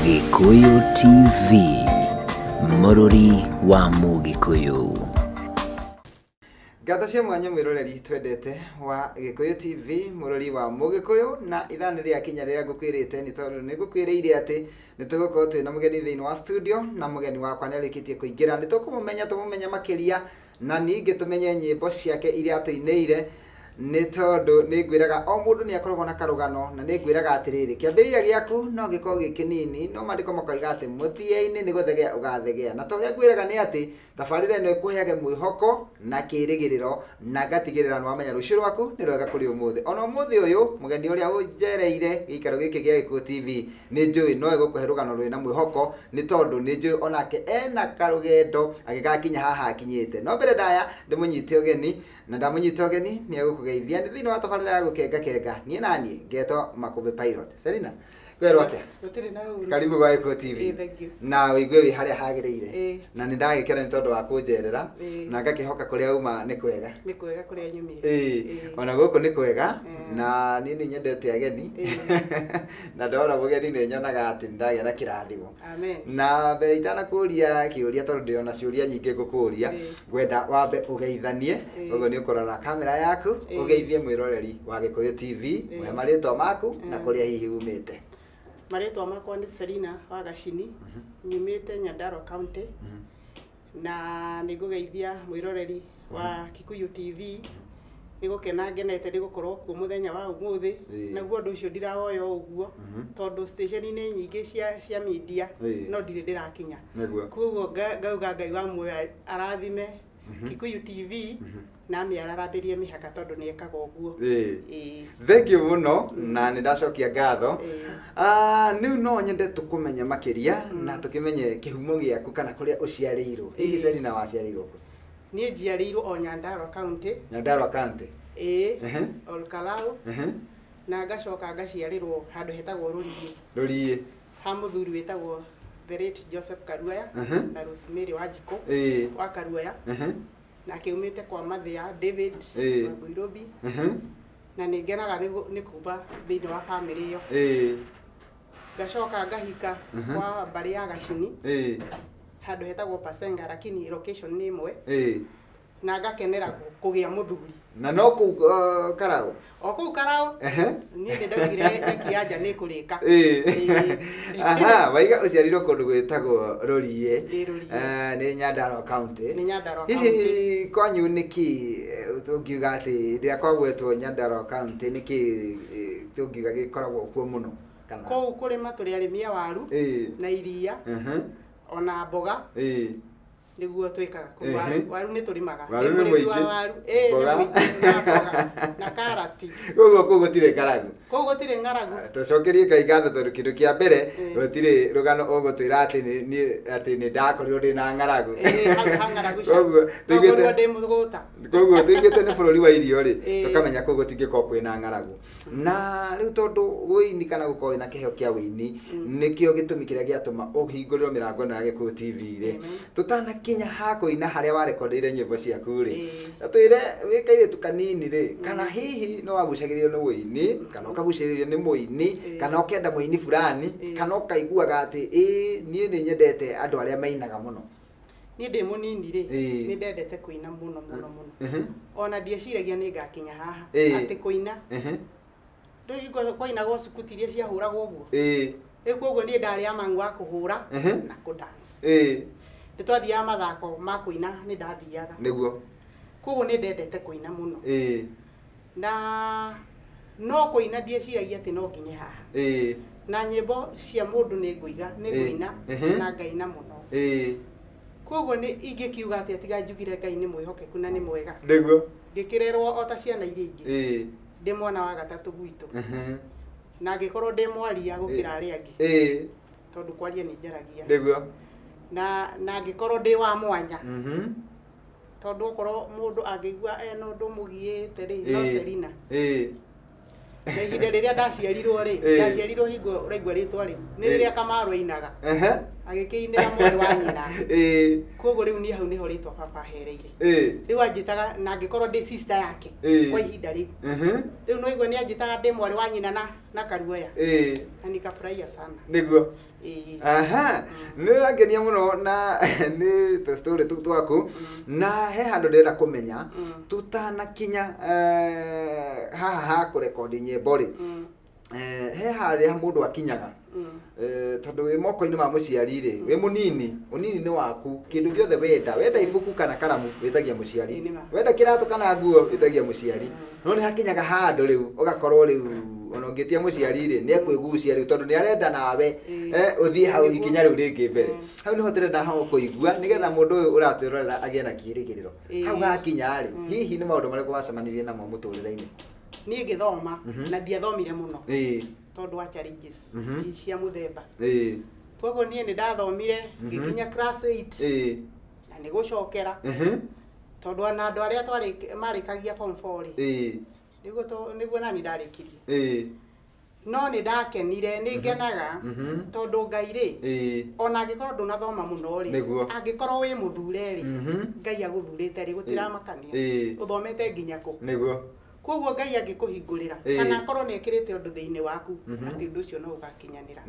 Gĩkũyũ TV, mũrũri wa Mũgĩkũyũ. Ngatho cia mwanya mwĩroreri twendete wa Gĩkũyũ TV, mũrori wa Mũgĩkũyũ, na ithaa nĩ rĩakinya rĩrĩa ngũkwĩrĩte, nĩ tondũ nĩ ngũkwĩrĩire atĩ nĩ tũgũkorwo twĩna mũgeni thĩinĩ wa studio, na mũgeni wakwa nĩ arĩkĩtie kũingĩra. Nĩ tũkũmũmenya, tũmũmenye makĩria, na ningĩ tũmenye nyĩmbo ciake iria atũinĩire, nĩ tondũ nĩ ngwĩraga o mũndũ nĩ akoragwo na karũgano, na nĩ ngwĩraga atĩrĩrĩ, kĩambĩrĩria gĩaku no gĩkorwo gĩ kĩnini, no maandĩko makoiga atĩ mũthia-inĩ nĩ gũthegea ũgathegea. Na ta ũrĩa ngwĩraga nĩ atĩ tabarĩra ĩno ĩkũheage mwĩhoko na kĩrĩgĩrĩro, na ngatigĩrĩra nĩ wamenya rũciũ rwaku nĩ rwega kũrĩ ũmũthĩ. Ona ũmũthĩ ũyũ mũgeni ũrĩa ũnjereire gĩikaro gĩkĩ gĩa Gĩkũyũ TV nĩ njũĩ no ĩgũkũhe rũgano rwĩna mwĩhoko, nĩ tondũ nĩ njũĩ onake ena karũgendo agĩgakinya haha akinyĩte. No mbere ndaya ndĩmũnyite ũgeni, na ndamũnyita ũgeni nĩ egũkũgeithia. Nĩ thĩinĩ wa tabarĩra ya Gũkenga Kenga, niĩ naniĩ ngetwo Makũmbĩ Pilot. Selina, kwerwo atĩa? Gũtirĩ na ũru. Karibu gwa Gĩkũyũ TV. Ĩĩ, thank you. Na ũigue wĩ harĩa hagĩrĩire. Ĩĩ. Na nĩ ndagĩkena nĩ tondũ wa kũnjerera, Ĩĩ. na ngakĩhoka kũrĩa uma nĩ kwega. Nĩ kwega kũrĩa nyumire. Ĩĩ. Ĩĩ. Ona gũkũ nĩ kwega, Ĩĩ. na niĩ nĩ nyendete ageni. Ĩĩ. Na ndona mũgeni nĩ nyonaga atĩ nĩ ndagĩa na kĩrathimo. Amen. Na mbere itanakũria kĩũria, tondũ ndĩrona ciũria nyingĩ ngũkũria, Ĩĩ. ngwenda wambe ũgeithanie. Ĩĩ. Ũguo nĩ ũkũrora kamera yaku, Ĩĩ. ũgeithie mwĩroreri wa Gĩkũyũ TV, Ĩĩ. ũhe marĩtwa maku na Ĩĩ. kũrĩa hihi umĩte. Marĩtwa makwa nĩ Selina wa Gacini, nyumĩte Nyandarua County, na nĩ ngũgeithia mwĩroreri wa Kikuyu TV. Nĩ gũkena ngenete nĩ gũkorwo kuo mũthenya wa ũmũthĩ. Ĩĩ. Naguo ũndũ ũcio ndirawoya o ũguo, tondũ station-inĩ nyingĩ cia media Ĩĩ. no ndirĩ ndĩrakinya. Nĩguo. Koguo ngauga Ngai wa muoyo arathime Kikuyu TV na amĩararambĩrie mĩhaka, tondũ nĩ ekaga ũguo. Ĩĩ. Ĩĩ. Thank you mũno, na nĩ ndacokia ngatho. Ĩĩ. Ah, rĩu no nyende tũkũmenye makĩria na tũkĩmenye kĩhumo gĩaku kana kũrĩa ũciarĩirwo. Hihi Ĩĩ. Selina waciarĩirwo kũ? Niĩ njiarĩirwo o Nyandarua County. Nyandarua County. Ĩĩ. Ehe. Olkalau. Na ngacoka ngaciarĩrwo handũ hetagwo Rũriĩ. Rũriĩ. Ha mũthuri wĩtagwo the late Joseph Karuaya na Rosemary Wanjikũ Ĩĩ. wa Karuaya. Nake umĩte kwa Mathĩa David Ĩĩ. wa Nairobi. Na nĩ ngenaga nĩ kuma thĩinĩ wa famĩlĩ ĩyo. Ĩĩ. Ngacoka ngahika kwa mbarĩ ya Gacini, Ĩĩ. handũ hetagwo Pasenga, lakini location nĩ ĩmwe. Ĩĩ. Na ngakenera kũgĩa mũthuri. Na no kũu Karau? O kũu Karau. Ehe. Niĩ nĩ ndaugire nyeki ya nja nĩ ĩkũrĩka. Ĩĩ. Ĩĩ. Aha, waiga ũciarirwo kũndũ gwĩtagwo Rũriĩ. Ndĩ Rũriĩ. Eh, nĩ Nyandarua County. Nĩ Nyandarua County. Hihi kwanyu nĩkĩ tũngiuga atĩ rĩrĩa kwagwetwo Nyandarua County, nĩkĩ tũngiuga gĩkoragwo kuo mũno kana? Kũu kũrĩma tũrĩ arĩmi a waru Ĩĩ. na iria Mhm. ona mboga. Ĩĩ. Nĩguo twĩkaga kũu. Ehe. Waru nĩ tũrĩmaga. Waru Ndĩ nĩ mũrĩmi wa mũingĩ. waru. Ĩĩ, nĩ Mboga. mũingĩ, na mboga na karati. Koguo kũu gũtirĩ ng'aragu? Kũu gũtirĩ ng'aragu. Tũcokerie Ngai ngatho, tondũ kĩndũ kĩa mbere Ĩĩ. gũtirĩ rũgano ũgũtwĩra atĩ nĩ atĩ nĩ ndakorirwo ndĩ na ng'aragu. Ĩĩ, hau ha ng'aragu cia. Koguo No tũiguĩte ngorwo ndĩ mũgũta. Koguo tũiguĩte nĩ bũrũri wa irio rĩ, Ĩĩ. tũkamenya kũu gũtingĩkorwo kwĩna ng'aragu. Na rĩu tondũ ũini kana gũkorwo wĩna kĩheo kĩa ũini nĩkĩo gĩtũmi kĩrĩa gĩatũma ũhingũrĩrwo mĩrango ĩno ya Gĩkũyũ TV rĩ, Amen. tũtanakinya ha kũina harĩa warekondeire nyĩmbo ciaku rĩ, Ĩĩ. twĩre wĩ kairĩtu kanini rĩ, kana hihi nĩ wagucagĩrĩrio nĩ ũini, kana ũkagucĩrĩrio nĩ mũini, Ĩĩ. kana ũkenda mũini fulani, Ĩĩ. kana ũkaiguaga atĩ ĩĩ, niĩ nĩ nyendete andũ arĩa mainaga mũno? Niĩ ndĩ mũnini rĩ, Ĩĩ. nĩ ndendete kũina mũno mũno mũno. Mhm. Ona ndieciragia nĩ ngakinya haha Ĩĩ. atĩ kũina. Mhm. Rĩu hingo kwainagwo cukuti iria ciahũragwo ũguo. Ĩĩ. Rĩu koguo niĩ ndarĩ amangu wa kũhũra Mhm. na kũ dance. Ĩĩ. Nĩ twathiaga mathako ma kũina, nĩ ndathiaga. Nĩguo. Koguo nĩ ndendete kũina mũno. Ĩĩ. Na no kũina ndieciragia atĩ no nginye haha. Ĩĩ. Na nyĩmbo cia mũndũ nĩ ngũiga, nĩ Ĩĩ. ngũina na ngaina mũno. Ĩĩ. Koguo nĩ ingĩkiuga atĩ tiga njugire Ngai nĩ mwĩhokeku na nĩ mwega. Nĩguo. Ngĩkĩrerwo o ta ciana iria ingĩ. Ĩĩ. Ndĩ mwana wa gatatũ gwitũ. Mhm. Na ngĩkorwo ndĩ mwaria gũkĩra arĩa angĩ. Ĩĩ. Tondũ kwaria nĩ njaragia. Nĩguo. Na ngĩkorwo ndĩ wa mwanya. Mhm. Tondũ okorwo mũndũ angĩigua ena ũndũ mũgiĩte rĩ, no Ĩĩ. Selina. Ĩĩ. Na ihinda rĩrĩa ndaciarirwo rĩ, Ĩĩ. ndaciarirwo hingo ũraigua rĩtwa rĩu nĩ Ĩĩ. rĩrĩa Kamaru ainaga. Ehe. Agĩkĩinĩra mwarĩ wa nyina. Koguo rĩu niĩ hau nĩho rĩtwa baba ahereire. Rĩu anjĩtaga na angĩkorwo ndĩ sister yake kwa ihinda rĩu. Rĩu no igua nĩ anjĩtaga ndĩ mwarĩ wa nyina na Karuoya. Na nikafurahia sana. Nĩguo. Ĩĩ. Aha, nĩ ũrangenia mũno na nĩ tũ story tũu twaku, na he handũ ndĩrenda kũmenya tũtanakinya haha ha kũrekondi nyĩmbo rĩ, he harĩa mũndũ akinyaga, tondũ wĩ moko-inĩ ma mũciari rĩ, wĩ mũnini, ũnini nĩ waku, kĩndũ gĩothe wenda, wenda ibuku kana karamu wĩtagia mũciari, Ĩĩ, nĩ ma. wenda kĩratũ kana nguo wĩtagia mũciari, no nĩ hakinyaga handũ rĩu ũgakorwo rĩu ona ũngĩtia mũciari rĩ, nĩ ekwĩgucia rĩu tondũ nĩ arenda nawe ũthiĩ hau ikinya rĩu rĩngĩ mbere. Hau nĩho tũrenda ho kũigua nĩgetha mũndũ ũyũ ũratwĩrorera agĩe na kĩĩrĩgĩrĩro. Hau hakinya rĩ, hihi nĩ maũndũ marĩkũ wacemanirie namo mũtũrĩre-inĩ? Niĩ ngĩthoma, na ndiathomire mũno tondũ wa challenges cia mũthemba. Koguo niĩ nĩ ndathomire ngĩkinya class 8 na nĩ gũcokera, tondũ ona andũ arĩa marĩkagia form 4 rĩ, nĩguo nani ndarĩkirie. No nĩ ndakenire, nĩ ngenaga tondũ Ngai rĩ, ona angĩkorwo ndũnathoma mũno rĩ, angĩkorwo wĩ mũthure rĩ, Ngai agũthurĩte rĩ, gũtiramakania ũthomete nginya kũ. Koguo Ngai angĩkũhingũrĩra kana akorwo nĩ ekĩrĩte ũndũ thĩinĩ waku, atĩ ũndũ ũcio no ũgakinyanĩra.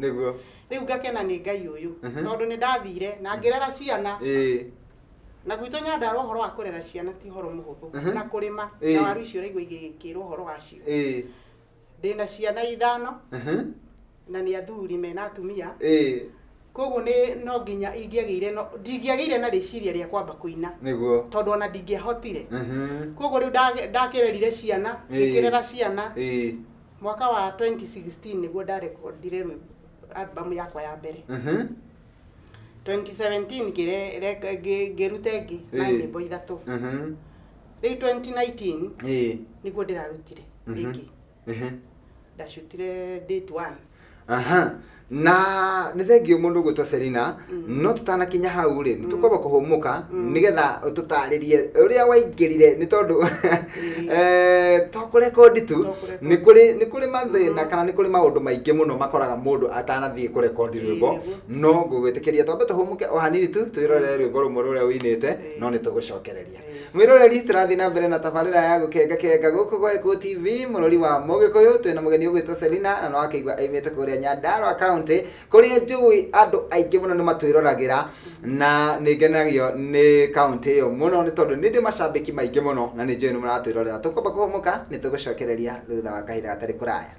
Rĩu ngakena nĩ Ngai ũyũ, tondũ nĩ ndathire na ngĩrera ciana. Na gwitũ Nyandarua ũhoro wa kũrera ciana ti ũhoro mũhũthũ, na kũrĩma na waru icio ũraigua igĩkĩrwo ũhoro wacio. Ndĩna ciana 5 na nĩ athuri mena atumia. Koguo nĩ no nginya ingĩagĩire, no ndingĩagĩire na rĩciria rĩa kwamba kũina. Tondũ ona ndingĩahotire. Koguo rĩu ndakĩrerire ciana, ngĩkĩrera ciana. Mwaka wa 2016 nĩguo ndarekondire rwĩmbo album yakwa ya mbere. 2017 ngĩruta ĩngĩ na nyĩmbo 3. Rĩu 2019 nĩguo ndĩrarutire rĩngĩ. Ndacutire date 1. Aha. Na nĩ thengio mũndũ ũgwĩtwo Selina, no tũtanakinya hau rĩ, nĩ tũkwamba kũhũmũka nĩgetha ũtũtarĩrie ũrĩa waingĩrire, nĩ tondũ to kũrekondi tu, To kũrekondi. nĩ kũrĩ mathĩna kana nĩ kũrĩ maũndũ maingĩ mũno makoraga mũndũ atanathiĩ kũrekondi rwĩmbo. No ngũgwĩtĩkĩria twambe tũhũmũke o hanini tu twĩrorere rwĩmbo rũmwe rũrĩa ũinĩte, no nĩ tũgũcokereria. Mwĩroreri, tũrathiĩ na mbere na tabarĩra ya gũkenga kenga gũkũ gwa Gĩkũyũ TV, mũrori wa Mũgĩkũyũ. Twĩna mũgeni ũgwĩtwo Selina na no akĩigua aimĩte kũrĩa Nyandarua County, kũrĩa njũĩ andũ aingĩ mũno nĩ matwĩroragĩra, na nĩ ngenagio nĩ county ĩyo mũno nĩ tondũ nĩ ndĩ macambĩki maingĩ mũno na nĩ njũĩ nĩ mũratwĩrorera. Tũkwamba kũhũmũka, nĩ tũgũcokereria thutha wa kahinda gatarĩ kũraya.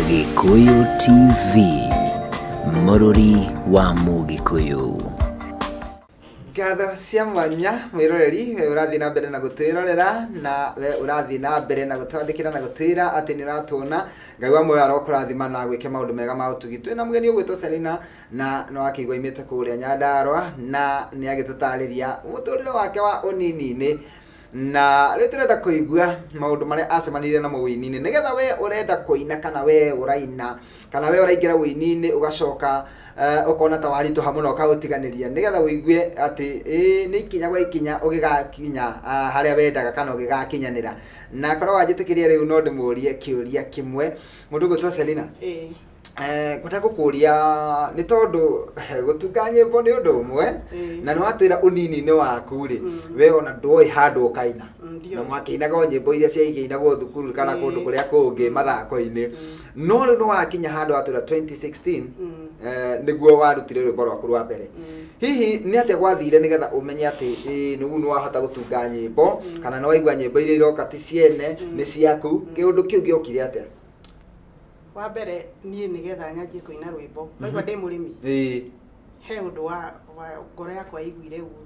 Gĩkũyũ TV, mũrũri wa Mũgĩkũyũ. Ngatho cia mwanya mwĩroreri, we ũrathiĩ na mbere na gũtwĩrorera, na we ũrathiĩ na mbere na gũtwandĩkĩra na gũtwĩra atĩ nĩ ũratuona. Ngai wa muoyo arokũrathima na gwĩke maũndũ mega ma ũtugi. Twĩna mũgeni ũgwĩtwo Selina na no akĩigua aimĩte kũrĩa Nyandarua na nĩ agĩtũtarĩria mũtũrĩre wake wa ũnini-inĩ, na rĩu tũrenda kũigua maũndũ marĩa acemanirie namo ũini-inĩ, nĩgetha we ũrenda kũina kana we ũraina kana we ũraingĩra ũini-inĩ ũgacoka ũkona ta waritũha mũno ũkaũtiganĩria, nĩgetha ũigue atĩ ĩĩ nĩ ikinya gwa ikinya ũgĩgakinya harĩa wendaga kana ũgĩgakinyanĩra. Na korwo wanjĩtĩkĩria rĩu no ndĩmũrie kĩũria kĩmwe mũndũ ũgwĩtwo Selina. Ngwenda gũkũria nĩ tondũ gũtunga nyĩmbo nĩ ũndũ ũmwe, na nĩ watwĩra ũnini-inĩ waku rĩ, we ona ndwoĩ handũ ũkaina, na mwakĩinaga o nyĩmbo iria ciakĩinagwo thukuru kana kũndũ kũrĩa kũngĩ mathako-inĩ, no rĩu nĩ wakinya handũ watwĩra 2016 nĩguo warutire rwĩmbo rwaku rwa mbere. Hihi nĩ atĩa gwathire nĩgetha ũmenye atĩ ĩĩ nĩguo nĩ wahota gũtunga nyĩmbo, kana nĩ waigua nyĩmbo iria iroka ti ciene nĩ ciaku? Kĩũndũ kĩu gĩokire atĩa? Wa mbere niĩ nĩgetha nyanjie kũina rwĩmbo, waigua ndĩ mũrĩmi, he ũndũ wa ngoro yakwa ĩiguire ũru.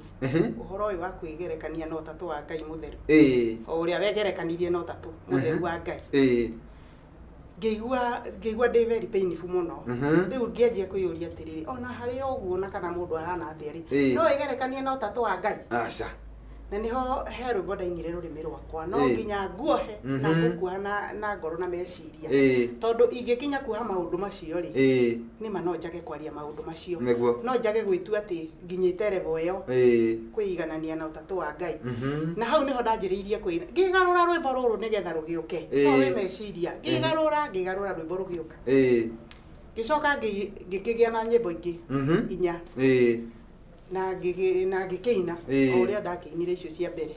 Ũhoro ũyũ wa kwĩgerekania na ũtatũ wa Ngai mũtheru. O ũrĩa wegerekanirie na ũtatũ mũtheru wa Ngai. Ngĩigua ndĩ very painful mũno. Rĩu ngĩanjia kwĩyũria atĩrĩrĩ, ona harĩ ũguo na kana mũndũ ahana atĩa rĩ, no wĩgerekanie na ũtatũ wa Ngai? Aca. Na nĩho he rwĩmbo ndainire rũrĩmĩ rwakwa, no nginya nguohe na ngũkuoha na ngoro na meciria. Tondũ ingĩkinya kuoha maũndũ macio rĩ, nĩma no njage kwaria maũndũ macio. No njage gwĩtua atĩ nginyĩte level ĩyo, kwĩiganania na ũtatũ wa Ngai. Na hau nĩho ndanjĩrĩirie kũina. Ngĩgarũra rwĩmbo rũrũ nĩgetha rũgĩũke. To wĩ meciria. Ngĩgarũra rwĩmbo rũgĩũka. Ngĩcoka ngĩkĩgĩa na nyĩmbo ingĩ 4 na na ngĩkĩina o ũrĩa ndakĩinire icio cia mbere.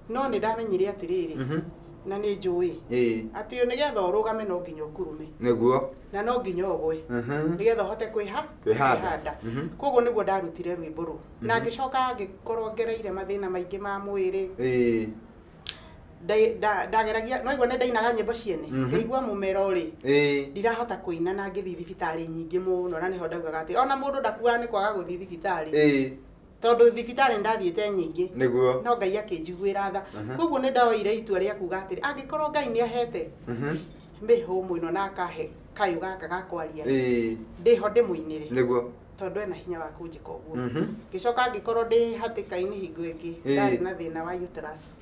No nĩ ndamenyire atĩrĩrĩ, na nĩ njũĩ atĩ nĩgetha ũrũgame no nginya ũkurume. Na no nginya ũgwe nĩgetha ũhote Kwĩhanda. Koguo nĩguo ndarutire rwĩmbo rũu, na ngĩcoka ngĩkorwo ngereire mathĩna maingĩ ma mwĩrĩ. Ndageragia no igua nĩ ndainaga nyĩmbo ciene, ngaigua mũmero rĩ, ndirahota kũina, na ngĩthiĩ thibitarĩ nyingĩ mũno, na nĩho ndaugaga atĩ ona mũndũ ndakuaga nĩ kwaga gũthiĩ thibitarĩ, tondũ thibitarĩ nĩ ndathiĩte nyingĩ. No Ngai akĩnjiguĩra tha. Koguo nĩ ndoire itua rĩa kuga atĩrĩ, angĩkorwo Ngai nĩ ahete mĩhũmũ ĩno na akahe kayũ gaka ga kwaria, ndĩho ndĩmũinĩre, tondũ ena hinya wa kũnjĩka ũguo. Ngĩcoka ngĩkorwo ndĩ hatĩka-inĩ hingo ĩngĩ, ndarĩ na thĩna wa uterus.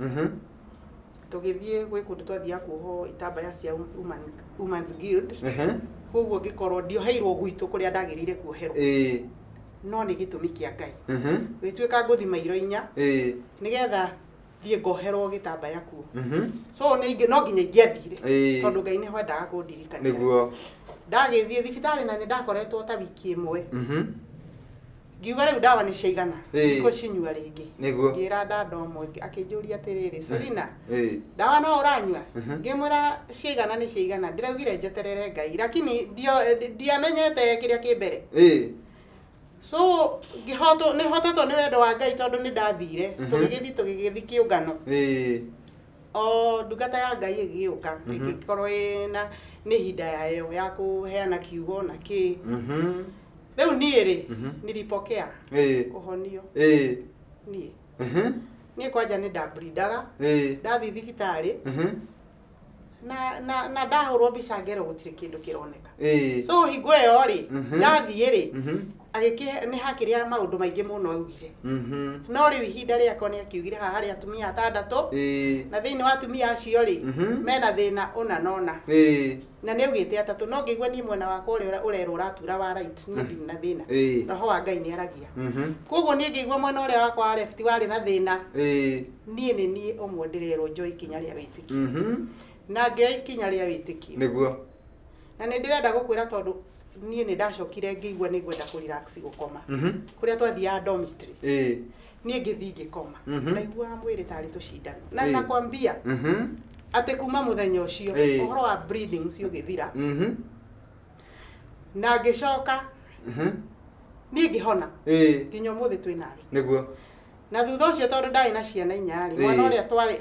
Tũgĩthiĩ gwĩ kũndũ twathiaga kuohwo itambaya cia Women's Guild. Koguo ngĩkorwo ndioheirwo gwitũ kũrĩa ndagĩrĩire kuoherwo, no nĩ gĩtũmi kĩa Ngai. Gĩtuĩka ngũthima iro 4 nĩgetha thiĩ ngoherwo gĩtambaya kuo. So nĩ no nginya ingĩathire, tondũ Ngai nĩho endaga kũndirikania. Ndagĩthiĩ thibitarĩ na nĩ ndakoretwo ta wiki 1. Ngiuga rĩu ndawa nĩ ciaigana, ndikũcinyua rĩngĩ. Ngĩra dada ũmwe, akĩnjũria atĩrĩrĩ, "Selina, ndawa no ũranyua?" Ngĩmwĩra ciaigana nĩ ciaigana, ndĩraugire njeterere Ngai, lakini ndiamenyete kĩrĩa kĩ mbere. So ngĩhotwo, nĩ hotetwo nĩ wendo wa Ngai, tondũ nĩ ndathire, tũgĩgĩthiĩ kĩũngano. O ndungata ya Ngai ĩgĩũka, ĩgĩkorwo ĩna nĩ ihinda yayo ya kũheana kiugo na kĩ. Rĩu niĩ rĩ, nilipokea ũhonio. Niĩ niĩ kwanja nĩ ndablindaga. Ndathiĩ thibitarĩ na ndahũrwo mbica, ngerwo gũtirĩ kĩndũ kĩroneka. So hingo ĩyo rĩ, ndathiĩ rĩ, agĩkĩ nĩ hakĩrĩa maũndũ maingĩ mũno augire. No rĩu ihinda rĩakwa nĩ akiugire haha harĩ atumia 6, na thĩinĩ wa atumia acio rĩ, mena thĩna ũna na ũna. Na nĩ augĩte 3, no ngĩigua niĩ mwena wakwa ũrĩa ũrerwo ũratura wa right, niĩ ndirĩ na thĩna. Roho wa Ngai nĩ aragia. Koguo niĩ ngĩigua mwena ũrĩa wakwa wa left warĩ na thĩna, niĩ nĩ niĩ ũmwe ndĩrerwo njoe ikinya rĩa wĩtĩkio. Na ngĩoya ikinya rĩa wĩtĩkio. Na nĩ ndĩrenda gũkwĩra, tondũ niĩ nĩ ndacokire ngĩigua nĩ ngwenda kũ relax gũkoma. Kũrĩa twathiaga dormitory, niĩ ngĩthiĩ ngĩkoma. Ndaiguaga mwĩrĩ tarĩ tũcindano, na nakwambia atĩ kuma mũthenya ũcio, ũhoro wa bleedings ũgĩthira. Na ngĩcoka niĩ ngĩhona nginya ũmũthĩ twĩ nawe. Na thutha ũcio, tondũ ndarĩ na ciana 4 rĩ, mwana ũrĩa twarĩ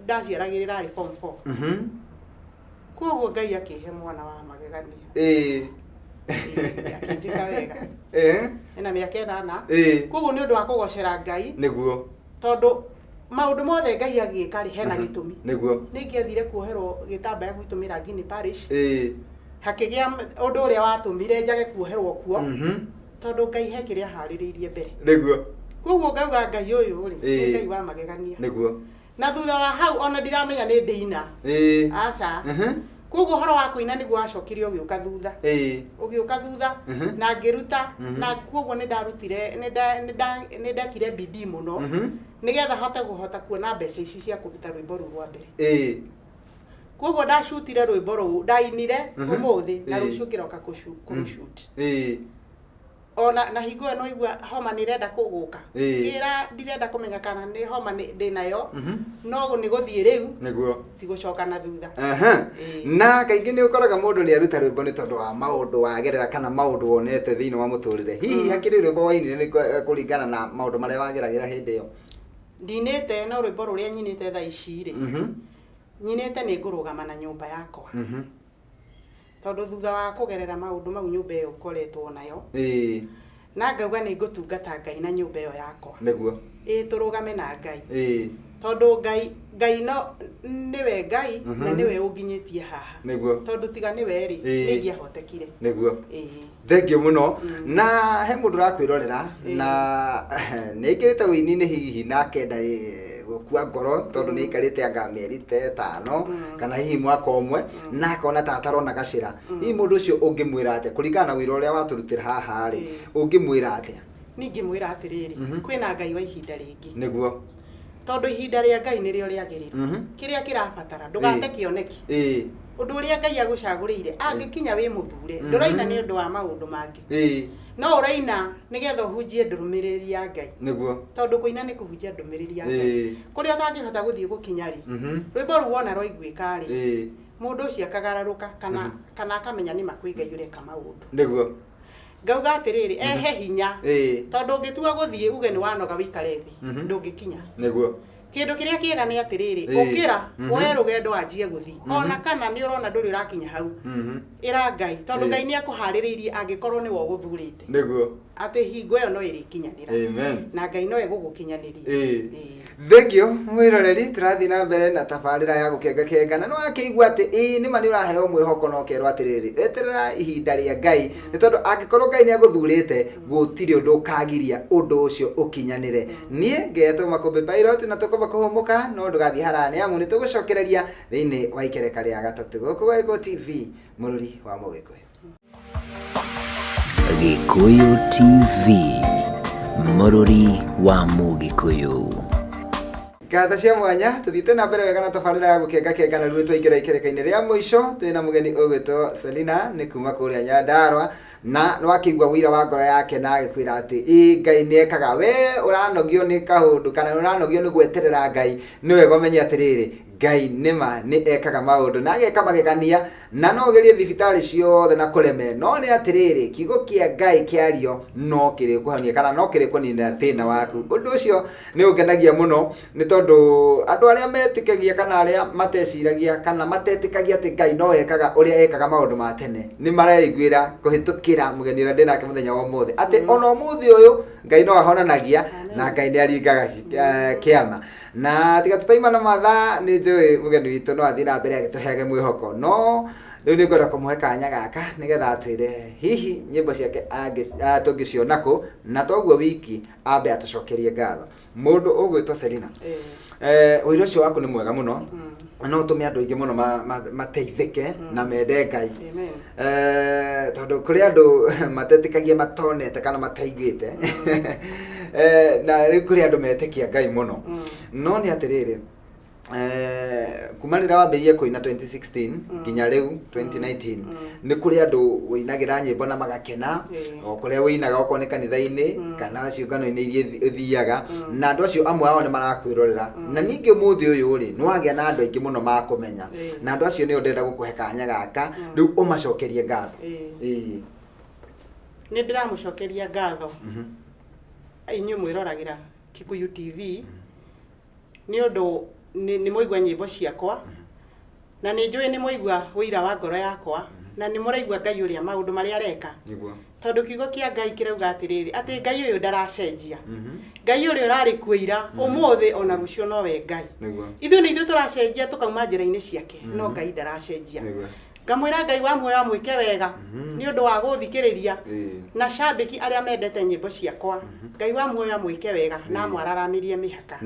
ndaciaragĩrĩra arĩ form 4. Koguo Ngai akĩhe mwana wa magegania. Akĩnjĩka wega. Ena mĩaka 8. Koguo nĩ ũndũ wa kũgocera Ngai, tondũ maũndũ mothe Ngai agĩka rĩ, hena gĩtũmi. Nĩ ingĩathire kuoherwo gĩtambaya gwitũ Mĩrangi-inĩ Parish, hakĩgĩa ũndũ ũrĩa watũmire njage kuoherwo kuo, tondũ Ngai he kĩrĩa aharĩrĩirie mbere. Koguo ngauga Ngai ũyũ rĩ, nĩ Ngai wa magegania. Na thutha wa hau ona ndiramenya nĩ ndĩina. Aca. Koguo ũhoro wa kũina nĩguo wacokire ũgĩũka thutha, ũgĩũka thutha, na ngĩruta. Na koguo nĩ ndarutire, nĩ ndekire bidii mũno nĩgetha hote kũhota kuona mbeca ici cia kũruta rwĩmbo rũu rwa mbere. Koguo ndacutire rwĩmbo rũu ndainire ũmũthĩ na rũciũ ngĩroka kũrũshoot. Ona na hingo ĩyo no igua homa nĩ ĩrenda kũgũka. Ngĩra ndirenda kũmenya kana nĩ homa ndĩnayo, no nĩ gũthiĩ rĩu, ti gũcoka na thutha. Na kaingĩ nĩ ũkoraga mũndũ nĩ aruta rwĩmbo nĩ tondũ wa maũndũ wagerera kana maũndũ wonete thĩinĩ wa mũtũrĩre. Hihi hakĩrĩ rwĩmbo wainire nĩ kũringana na maũndũ marĩa wageragĩra hĩndĩ ĩyo? Ndinĩte, no rwĩmbo rũrĩa nyinĩte thaa ici rĩ, nyinĩte nĩ ngũrũgama na nyũmba yakwa, tondũ thutha wa kũgerera maũndũ mau, nyũmba ĩyo ngoretwo nayo, na ngauga nĩ ngũtungata Ngai na nyũmba ĩyo yakwa. Ĩĩ, tũrũgame na Ngai, tondũ Ngai no nĩwe Ngai na nĩwe ũnginyĩtie haha, tondũ tiga nĩwe rĩ, nĩ ingĩahotekire. Ĩĩ. Thengiũ mũno. Na he mũndũ ũrakwĩrorera na nĩ aingĩrĩte ũini-inĩ, hihi na akenda gũkua ngoro tondũ nĩ aikarĩte anga mĩeri ta 5 kana hihi mwaka 1 na akona ta atarona gacĩra. Hihi mũndũ ũcio ũngĩmwĩra atĩa kũringana na wĩra ũrĩa watũrutĩra haha rĩ? Ũngĩmwĩra atĩa? Ningĩmwĩra atĩrĩrĩ, kwĩna Ngai wa ihinda rĩngĩ, tondũ ihinda rĩa Ngai nĩrĩo rĩagĩrĩru. Kĩrĩa kĩrabatara, ndũgate kĩoneki. Ũndũ ũrĩa Ngai agũcagũrĩire angĩkinya wĩ mũthure, ndũraina nĩ ũndũ wa maũndũ mangĩ, no ũraina nĩgetha ũhunjie ndũmĩrĩri ya Ngai. Tondũ kũina nĩ kũhunjia ndũmĩrĩri ya Ngai. Kũrĩa ũtangĩhota gũthiĩ gũkinya rĩ, rwĩmbo rũu wona rwaiguĩka rĩ, mũndũ ũcio akagarũrũka kana akamenya nĩ ma kwĩ Ngai ũreka maũndũ. Ngauga atĩrĩrĩ, ehe hinya, tondũ ũngĩtua gũthiĩ uge nĩ wanoga wĩikare thĩ, ndũngĩkinya. Kĩndũ kĩrĩa kĩega nĩ atĩrĩrĩ, ũkĩra woe rũgendo wanjie gũthiĩ, ona kana nĩ ũrona ndũrĩ ũrakinya hau, ĩra Ngai, tondũ Ngai nĩ akũharĩrĩirie angĩkorwo nĩwe ũgũthurĩte. Atĩ hingo ĩyo no ĩrĩkinyanĩra. Amen. Na Ngai no egũgũkinyanĩria. Thank you mwĩroreri, tũrathiĩ na mbere na tabarĩra ya gũkengakenga, na nĩ wakĩigua atĩ ĩĩ nĩma nĩ ũraheo mwĩhoko na ũkerwo atĩrĩrĩ, eterera ihinda rĩa Ngai, nĩ tondũ angĩkorwo Ngai nĩ agũthurĩte gũtirĩ ũndũ ũkagiria ũndũ ũcio ũkinyanĩre. Niĩ ngetwo Makũmbĩ Pilot, na tũkwamba kũhũmũka, no ndũgathiĩ haraya nĩ amu nĩ tũgũcokereria thĩinĩ wa ikereka rĩa gatatũ gũkũ gwa Gĩkũyũ TV, mũrũri wa Mũgĩkũyũ. Gĩkũyũ TV, mũrũri wa Mũgĩkũyũ. Ngatho cia mwanya, tuthiĩte na mbere wega na tabarĩra ya gũkengakenga, na rĩu nĩtwaingĩra ikereka-inĩ rĩa mũico. Twĩna mũgeni ũgwĩtwo Selina, nĩ kuma kũrĩa Nyandarua, na nĩwakĩigua ũira wa ngoro yake na agĩkwĩra atĩ ĩ Ngai nĩekaga. We ũranogio nĩ kaũndũ kana ũranogio nĩ gweterera Ngai, nĩ wega ũmenye atĩrĩrĩ, Ngai nĩma nĩ ekaga maũndũ na ageka magegania, na no ũgerie thibitarĩ ciothe na kũreme, no nĩ atĩrĩrĩ, kiugo kĩa Ngai kĩario no kĩrĩkũhonia kana no kĩrĩkũninĩra thĩna waku. Ũndũ ũcio nĩ ũngenagia mũno, nĩ tondũ andũ arĩa metĩkagia kana arĩa mateciragia kana matetĩkagia atĩ Ngai no ekaga ũrĩa ekaga maũndũ ma tene, nĩ mareiguĩra kũhĩtũkĩra mũgeni ũrĩa ndĩ nake mũthenya wa ũmũthĩ, atĩ ona ũmũthĩ ũyũ Ngai no ahonanagia na Ngai nĩ aringaga kĩama. Na tiga tũtaima na mathaa, nĩ njũĩ mũgeni witũ no athiĩ na mbere agĩtũheage mwĩhoko, no rĩu nĩ ngwenda kũmũhe kanya gaka nĩgetha atwĩre hihi nyĩmbo ciake tũngĩciona kũ, na toguo wiki ambe atũcokerie ngatho. Mũndũ ũgwĩtwo Selina, ũira ũcio waku nĩ mwega mũno, na no ũtũme andũ aingĩ mũno mateithĩke na mende Ngai. Amen. Tondũ kũrĩ andũ matetĩkagia, matonete kana mataiguĩte, na rĩu kũrĩ andũ metĩkia Ngai mũno. No nĩ atĩrĩrĩ, kuma rĩrĩa wambĩrĩirie kũina 2016 nginya rĩu 2019, nĩ kũrĩ andũ wĩinagĩra nyĩmbo na magakena, o kũrĩa wĩinaga, okorwo nĩ kanitha-inĩ kana ciũngano-inĩ iria ũthiaga, na andũ acio amwe ao nĩ marakwĩrorera. Na ningĩ ũmũthĩ ũyũ rĩ, nĩ wagĩa na andũ aingĩ mũno makũmenya, na andũ acio nĩo ndĩrenda gũkũhe kanya gaka rĩu ũmacokerie ngatho. Nĩ ndĩramũcokeria ngatho inyuĩ mwĩroragĩra Kikuyu TV, nĩ ũndũ nĩ mwaigua nyĩmbo ciakwa, na nĩ njũĩ nĩ mwaigua ũira wa ngoro yakwa, na nĩ mũraigua Ngai ũrĩa maũndũ marĩa areka, tondũ kiugo kĩa Ngai kĩrauga atĩrĩrĩ, atĩ Ngai ũyũ ndaracenjia. Ngai ũrĩa ũrarĩ kuo ira, ũmũthĩ ona rũciũ nowe Ngai. Ithuĩ nĩ ithuĩ tũracenjia tũkauma njĩra-inĩ ciake, no Ngai ndaracenjia. Ngamwĩra Ngai wa muoyo amwĩke wega nĩ ũndũ wa gũthikĩrĩria, na cambĩki arĩa mendete nyĩmbo ciakwa, Ngai wa muoyo amwĩke wega na amwararamĩrie mĩhaka.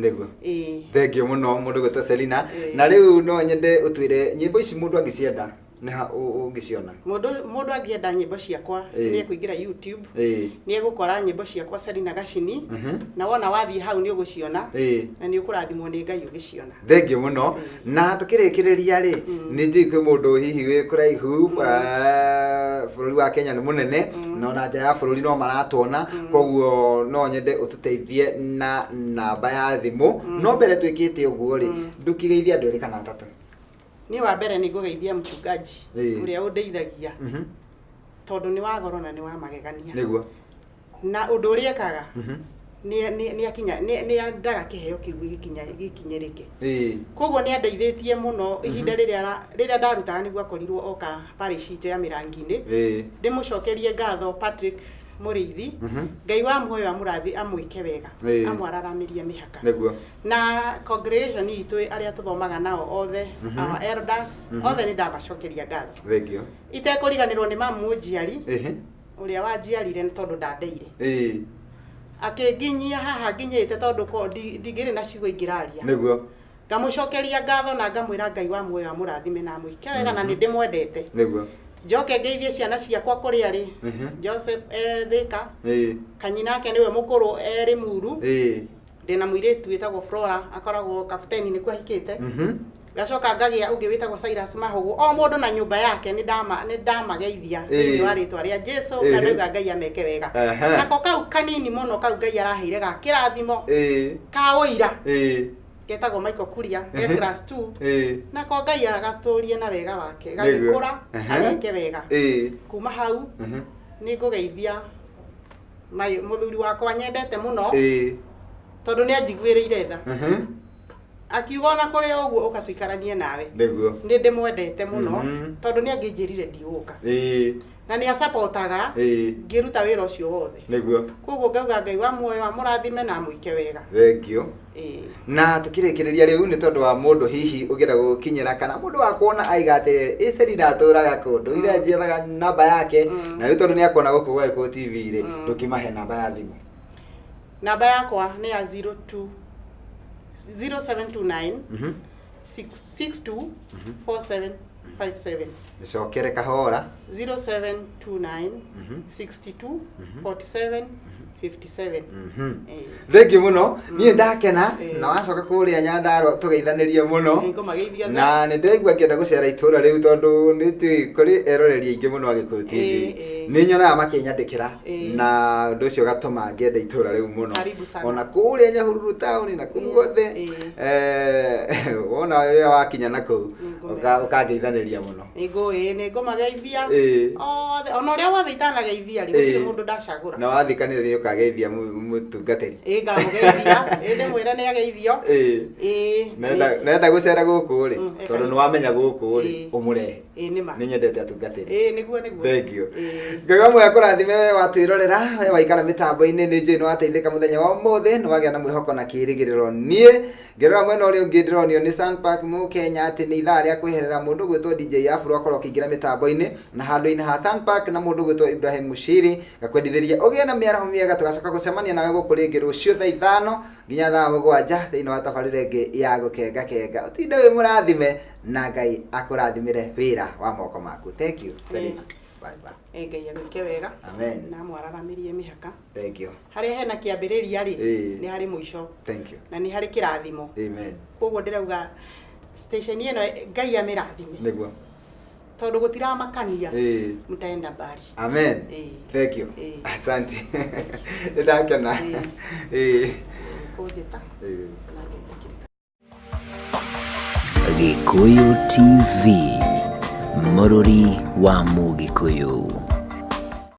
Thengiũ mũno mũndũ gwĩtwo Selina. Na rĩu no nyende ũtwĩre nyĩmbo ici mũndũ angĩcienda nĩ ha ũngĩciona? Mũndũ angĩenda nyĩmbo ciakwa, nĩ ekũingĩra YouTube, nĩ egũkora nyĩmbo ciakwa Selina Gacini, na wona wathiĩ hau nĩ ũgũciona, na nĩ ũkũrathimwo nĩ Ngai ũgĩciona. Thengiũ mũno. Na tũkĩrĩkĩrĩria rĩ, nĩ njũĩ kwĩ mũndũ hihi wĩ kũraihu, bũrũri wa Kenya nĩ mũnene, na ona nja ya bũrũri no maratuona, koguo no nyende ũtũteithie na namba ya thimũ. No mbere twĩkĩte ũguo rĩ, ndũkĩgeithie andũ erĩ kana atatũ. Niĩ wa mbere nĩ ngũgeithia mchungaji ũrĩa ũndeithagia, tondũ nĩ wa goro na nĩ wa magegania. Na ũndũ ũrĩa ekaga, nĩ endaga kĩheo kĩu gĩkinyĩrĩke. Koguo nĩ andeithĩtie mũno ihinda rĩrĩa ndarutaga, nĩguo akorirwo oka parish itũ ya Mĩrangi-inĩ. Ndĩmũcokerie ngatho Patrick Mũrĩithi. Ngai wa muoyo amũrathi, amwĩke wega, amwararamĩrie mĩhaka. Na congregation itũ arĩa tũthomaga nao othe, our elders othe, nĩ ndamacokeria ngatho. Thengiũ. Itekũriganĩrwo nĩ mamu mũnjiari, ũrĩa wanjiarire, nĩ tondũ ndandeire akĩnginyia haha nginyĩte, tondũ ndingĩrĩ na ciugo ingĩraria. Ngamũcokeria ngatho na ngamwĩra Ngai wa muoyo amũrathime na amwĩke wega, na nĩ ndĩmwendete. Njoke ngeithie ciana ciakwa kũrĩa arĩ. Joseph e Thĩka, kanyinake nĩwe mũkũrũ e Rĩmuru. Ndĩna mũirĩtu wĩtagwo Flora, akoragwo Kabuteni, nĩkuo ahikĩte. Ngacoka ngagĩa ũngĩ wĩtagwo Cyrus Mahũgũ. O mũndũ na nyũmba yake nĩ ndamageithia thĩinĩ wa rĩtwa rĩa Jesu na ndauga Ngai ameke wega. Nako kau kanini mũno kau Ngai araheire ga kĩrathimo ka ũira getagwo Michael Kuria ge class 2. Nako Ngai agatũrie na wega wake gagĩkũra ageke wega. Kuma hau nĩ ngũgeithia mũthuri wakwa nyendete mũno tondũ nĩ anjiguĩrĩire tha. Akiuga ona kũrĩ o ũguo ũka tũikaranie nawe. Nĩguo. Nĩ ndĩmwendete mũno tondũ nĩ angĩnjĩrire ndigũka. Na nĩ acapotaga ngĩruta wĩra ũcio wothe. Nĩguo. Koguo ngauga Ngai wa muoyo amũrathime na amwĩke wega. Thengiũ. Na tukĩrĩkĩrĩria rĩu nĩ tondũ wa mũndũ hihi ũngĩenda gũgũkinyĩra kana mũndũ wa kuona aiga atĩrĩrĩ ĩ Selina atũraga kũndũ ira njethaga namba yake na rĩu tondũ nĩ akuona gũkũ gwa Gĩkũyũ TV rĩ ndũkĩmahe namba ya thimũ. Namba yakwa nĩ ya 02 0729 62 4757. Nĩcokere kahora. 0729 62 47 57. Thengiũ mũno, niĩ ndakena na wacoka kũrĩa Nyandarua tũgeithanĩrie mũno. Nĩngũmageithia othe. Na nĩ ndĩraigua ngĩenda gũcera itũra rĩu tondũ nĩ tũĩ kũrĩ eroreri aingĩ mũno a Gĩkũyũ TV. Nĩ nyonaga makĩnyandĩkĩra na ũndũ ũcio ũgatũma ngĩende itũra rĩu mũno. Karibu sana. Ona kũrĩa Nyahururu taũni na kũu guothe wona rĩrĩa wakinya na kũu ũkangeithanĩria mũno. Nĩngũĩ nĩngũmageithia othe ona ũrĩa wothe itanageithia rĩ gũtirĩ mũndũ ndacagũra. Na wathiĩ kanitha nĩ ũkageithia mũtungatĩri. Ĩĩ ngamũgeithia, ĩĩ ndĩmwĩre nĩ ageithio. Ĩĩ. Nenda gũcera gũkũ rĩ tondũ nĩ wamenya gũkũ rĩ ũmũrehe. Ĩĩ nĩ ma. Nĩ nyendete atungatĩri. Ĩĩ nĩguo nĩguo. Thank you. Ngai wa muoyo akũrathime we watwĩrorera, we waikara mĩtambo-inĩ, nĩ njũĩ nĩ wateithĩka mũthenya wa ũmũthĩ, nĩ wagĩa na mwĩhoko na kĩĩrĩgĩrĩro. Niĩ ngĩrora mwena ũrĩa ũngĩ ndĩronio nĩ Sunpark Mũkenya atĩ nĩ ithaa rĩa kwĩherera mũndũ gwĩtwo DJ Afro akorwo akĩingĩra mĩtambo-inĩ na handũ-inĩ ha Sunpark na mũndũ gwĩtwo Ibrahim Mushiri ngakwendithĩria ũgĩe na mĩaraho mĩega. Tũgacoka gũcemania nawe gũkũ rĩngĩ rũciũ thaa 5 nginya thaa 7 thĩinĩ wa tabarĩra ĩngĩ ya gũkenga kenga. Ũtinde wĩ mũrathime na Ngai akũrathimĩre wĩra wa moko maku. Thank you Selina. Bye bye. Ngai agwĩke wega. Amen. Na mwararamĩrie mĩhaka. Thank you. Harĩa hena kĩambĩrĩria rĩ nĩ harĩ mũico. Thank you. Na nĩ harĩ kĩrathimo. Amen. Koguo ndĩrauga station ĩno Ngai amĩrathime. Nĩguo. Tondũ gũtiramakania. Mtaenda mbali. Amen. Thank you. Asante. Nĩndakena. Kũnjĩta. Na ngetĩkĩrĩka. Gĩkũyũ TV, mũrũri wa Mũgĩkũyũ.